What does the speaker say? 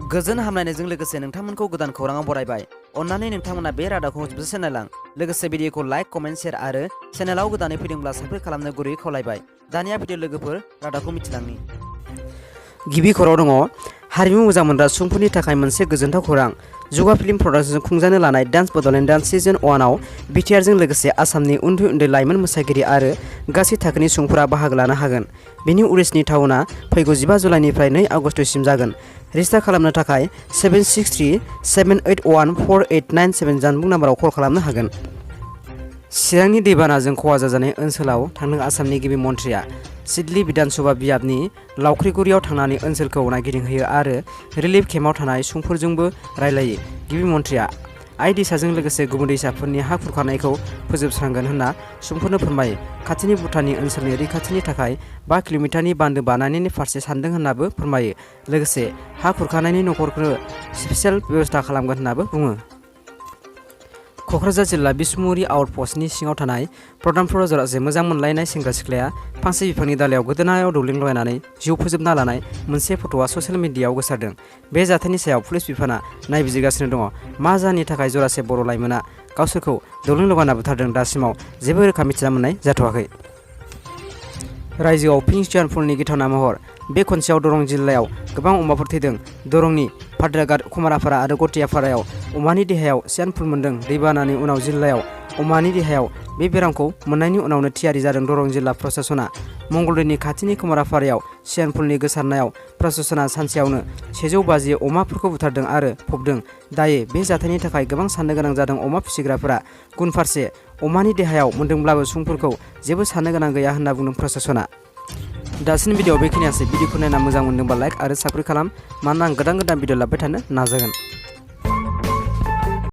गोजोन हामलायनायजों लोगोसे नोंथांमोनखौ गोदान खौराङाव बरायबाय। अन्नानै नोंथांमोना बे रादाबखौ जोबजासे नायलां। लोगोसे भिडिअखौ लाइक, कमेन्ट, शेयार आरो चेनेलाव गोदानै फैदोंब्ला साबस्क्राइब खालामनो गुरैयै खावलायबाय। दानिया भिडिअ लोगोफोर रादाबखौ मिथिलांनि। गिबि खौरां दङ हारिमु मोजां मोनग्रा सुबुंफोरनि थाखाय मोनसे गोजोनथाव खौरां। जुगा फिल्म प्रडाक्शनजों खुंजानो लानाय डान्स बड'लेण्ड डान्स सिजन 1 आव बिटिआरजों लोगोसे आसामनि उन्दै उन्दै लाइमोन मोसागिरि आरो गासै थाखोनि सुबुंफोरा बाहागो लानो हागोन। बेनि उरिष्यनि टाउनआ फैगौ 15 जुलाइनिफ्राय 2 आगस्तसिम जागोन। रेजिस्टार खालामनो थाखाय 7637814897 जानबुं नाम्बाराव कल खालामनो हागोन। चिरांनि दैबानाजों खहा जाजानाय ओनसोलाव थांदों आसामनि गिबि मन्थ्रिया। सिडली बिधान सभा बियाबनि लावख्रिगुरियाव थांनानै ओनसोलखौ नायगिदिंहैयो आरो रिलिफ केम्पआव थानाय सुबुंफोरजोंबो रायलायो। गिबि मन्थ्रिया आइ दैसाजों लोगोसे गुबुन दैसाफोरनि हा खुरखानायखौ फोजोबस्रांगोन होनना सुबुंफोरनो फोरमायो। खाथिनि भुटाननि ओनसोलनि रैखाथिनि थाखाय 5 किल'मिटारनि बान्दो बानायनायनि फारसे सानदों होन्नाबो फोरमायो। लोगोसे हा खुरखानायनि नखरफोरनो स्पेसियेल बेबस्था खालामगोन होन्नाबो बुङो। क'क्राझार जिल्ला बिसमुरि आउटप'स्टनि सिङाव थानाय प्रधानपुराव जरासे मोजां मोनलायनाय सेंग्रा सिख्लाया फांसे बिफांनि दालायाव गोदोनायाव दौलेंलायनानै जिउ फोजोबना लानाय मोनसे फट'आ ससियेल मिडियायाव गोसारदों। बे जाथायनि सायाव पुलिस बिफाना नायबिजिरगासिनो दङ। मा जाहोननि थाखाय जरासे बर' लाइमोना गावसोरखौ दौलें लगायना बुथारदों दासिमाव जेबो रोखा मिथिना मोननाय जाथ'वाखै। रायजोआव पिंक स्वियान फुलनि गिथावना महर। बे खनसेयाव दरं जिल्लायाव गोबां अमाफोर थैदों। दरंनि फाद्राघाट, खमारापारा आरो गटियापारायाव अमानि देहायाव स्वियान फुल मोन्दों। दैबानानि उनाव जिल्लायाव अमानि देहायाव बे बेरामखौ मोननायनि उनावनो थियारि जादों दरं जिल्ला प्रशासना। मंगलदैनि खाथिनि खमारापारायाव स्वियान फुलनि गोसारनायाव प्रशासना सानसेयावनो 150 अमाफोरखौ बुथारदों आरो फबदों। दायो बे जाथायनि थाखाय गोबां साननो गोनां जादों अमा फिसिग्राफोरा। गुबुन फारसे अमानि देहायाव मोन्दोंब्लाबो सुबुंफोरखौ जेबो साननो गोनां गैया होनना बुंदों प्रशासना। दासिम भिडिअ बेखिनियासै। भिडिअखौ नायना मोजां मोनदोंबा लाइक आरो साबस्क्राइब खालाम, मानोना आं गोदान भिडिअ लाबोबाय थानो नाजागोन।